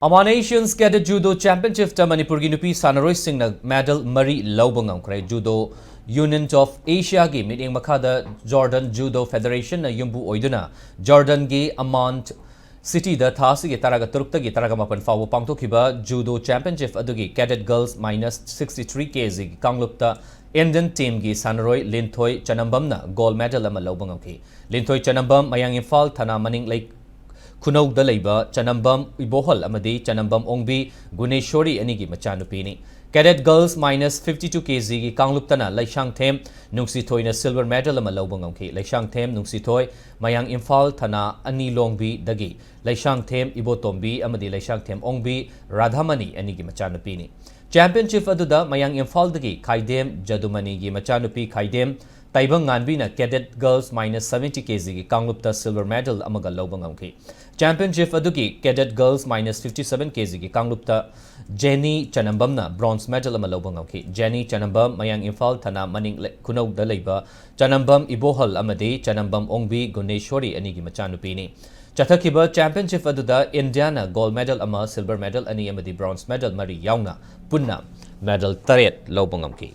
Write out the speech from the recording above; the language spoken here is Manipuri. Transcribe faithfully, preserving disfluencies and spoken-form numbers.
ꯑꯃꯥꯟ Asians Cadet Judo Championship ꯇ ꯃꯅꯤꯄꯨꯔꯒꯤ ꯅꯨꯄꯤ ꯁꯥꯟꯅꯔꯣꯏꯁꯤꯡꯅ medal ꯃꯔꯤ ꯂꯧꯕ ꯉꯝꯈ꯭ꯔꯦ꯫ Judo Union of Asia ꯒꯤ ꯃꯤꯠꯌꯦꯡ ꯃꯈꯥꯗ Jordan Judo Federation ꯅ ꯌꯨꯝꯕꯨ ꯑꯣꯏꯗꯨꯅ Jordan ꯒꯤ ꯑꯃꯥꯟ city ꯗ ꯊꯥ ꯑꯁꯤꯒꯤ ꯇꯔꯥꯒ ꯇꯔꯨꯛꯇꯒꯤ ꯇꯔꯥꯒ ꯃꯥꯄꯟ ꯐꯥꯎꯕ ꯄꯥꯡꯊꯣꯛꯈꯤꯕ Judo Championship ꯑꯗꯨꯒꯤ cadet girls minus sixty three K G ꯒꯤ ꯀꯥꯡꯂꯨꯞꯇ Indian team ꯒꯤ ꯁꯥꯟꯅꯔꯣꯏ ꯂꯤꯟꯊꯣꯏ ꯆꯅꯝꯕꯝꯅ gold medal ꯑꯃ ꯂꯧꯕ ꯉꯝꯈꯤ꯫ ꯂꯤꯟꯊꯣꯏ ꯆꯅꯝꯕꯝ ꯃꯌꯥꯡ ꯏꯝꯐꯥꯜ ꯊꯅꯥ ꯃꯅꯤꯡ ꯂꯩ ꯈꯨꯅꯧꯗ ꯂꯩꯕ ꯆꯅꯝꯕꯝ ꯏꯕꯣꯍꯜ ꯑꯃꯗꯤ ꯆꯅꯝꯕꯝ ꯑꯣꯡꯕꯤ ꯒꯨꯅꯦꯁꯣꯔꯤ ꯑꯅꯤꯒꯤ ꯃꯆꯥꯅꯨꯄꯤꯅꯤ꯫ Cadet girls minus fifty two K G ꯒꯤ ꯀꯥꯡꯂꯨꯞꯇꯅ ꯂꯩꯁꯥꯡꯊꯦꯝ ꯅꯨꯡꯁꯤꯊꯣꯏꯅ silver medal ꯑꯃ ꯂꯧꯕ ꯉꯝꯈꯤ꯫ ꯂꯩꯁꯥꯡꯊꯦꯝ ꯅꯨꯡꯁꯤꯊꯣꯏ ꯃꯌꯥꯡ ꯏꯝꯐꯥꯜ ꯊꯅꯥ ꯑꯅꯤ ꯂꯣꯡꯕꯤꯗꯒꯤ ꯂꯩꯁꯥꯡꯊꯦꯝ ꯏꯕꯣꯇꯣꯝꯕꯤ ꯑꯃꯗꯤ ꯂꯩꯁꯥꯡꯊꯦꯝ ꯑꯣꯡꯕꯤ ꯔꯥꯙꯥꯃꯅꯤ ꯑꯅꯤꯒꯤ ꯃꯆꯥꯅꯨꯄꯤꯅꯤ꯫ Championship ꯑꯗꯨꯗ ꯃꯌꯥꯡ ꯏꯝꯐꯥꯜꯗꯒꯤ ꯈꯥꯏꯗꯦꯝ ꯖꯗꯨꯃꯅꯤꯒꯤ ꯃꯆꯥꯅꯨꯄꯤ ꯈꯥꯏꯗꯦꯝ ꯇꯥꯏꯕꯪ ꯉꯥꯟꯕꯤꯅ cadet girls minus seventy K G ꯒꯤ ꯀꯥꯡꯂꯨꯞꯇ silver medal ꯑꯃꯒ ꯂꯧꯕ ꯉꯝꯈꯤ꯫ Championship ꯑꯗꯨꯒꯤ cadet girls minus fifty seven K G ꯒꯤ ꯀꯥꯡꯂꯨꯞꯇ ꯖꯦꯅꯤ ꯆꯅꯝꯕꯝꯅ bronze medal ꯑꯃ ꯂꯧꯕ ꯉꯝꯈꯤ꯫ ꯖꯦꯅꯤ ꯆꯅꯝꯕꯝ ꯃꯌꯥꯡ ꯏꯝꯐꯥꯜ ꯊꯅꯥ ꯃꯅꯤꯡ ꯂꯩ-, ꯈꯨꯅꯧꯗ ꯂꯩꯕ ꯆꯅꯝꯕꯝ ꯏꯕꯣꯍꯜ ꯑꯃꯗꯤ ꯆꯅꯝꯕꯝ ꯑꯣꯡꯕꯤ ꯒꯨꯅꯦꯁꯣꯔꯤ ꯑꯅꯤꯒꯤ ꯃꯆꯥꯅꯨꯄꯤꯅꯤ꯫ ꯆꯠꯊꯈꯤꯕ championship ꯑꯗꯨꯗ ꯏꯟꯗꯤꯌꯥꯅ gold medal ꯑꯃ, silver medal ꯑꯅꯤ ꯑꯃꯗꯤ bronze medal ꯃꯔꯤ ꯌꯥꯎꯅ ꯄꯨꯟꯅ medal ꯇꯔꯦꯠ ꯂꯧꯕ ꯉꯝꯈꯤ꯫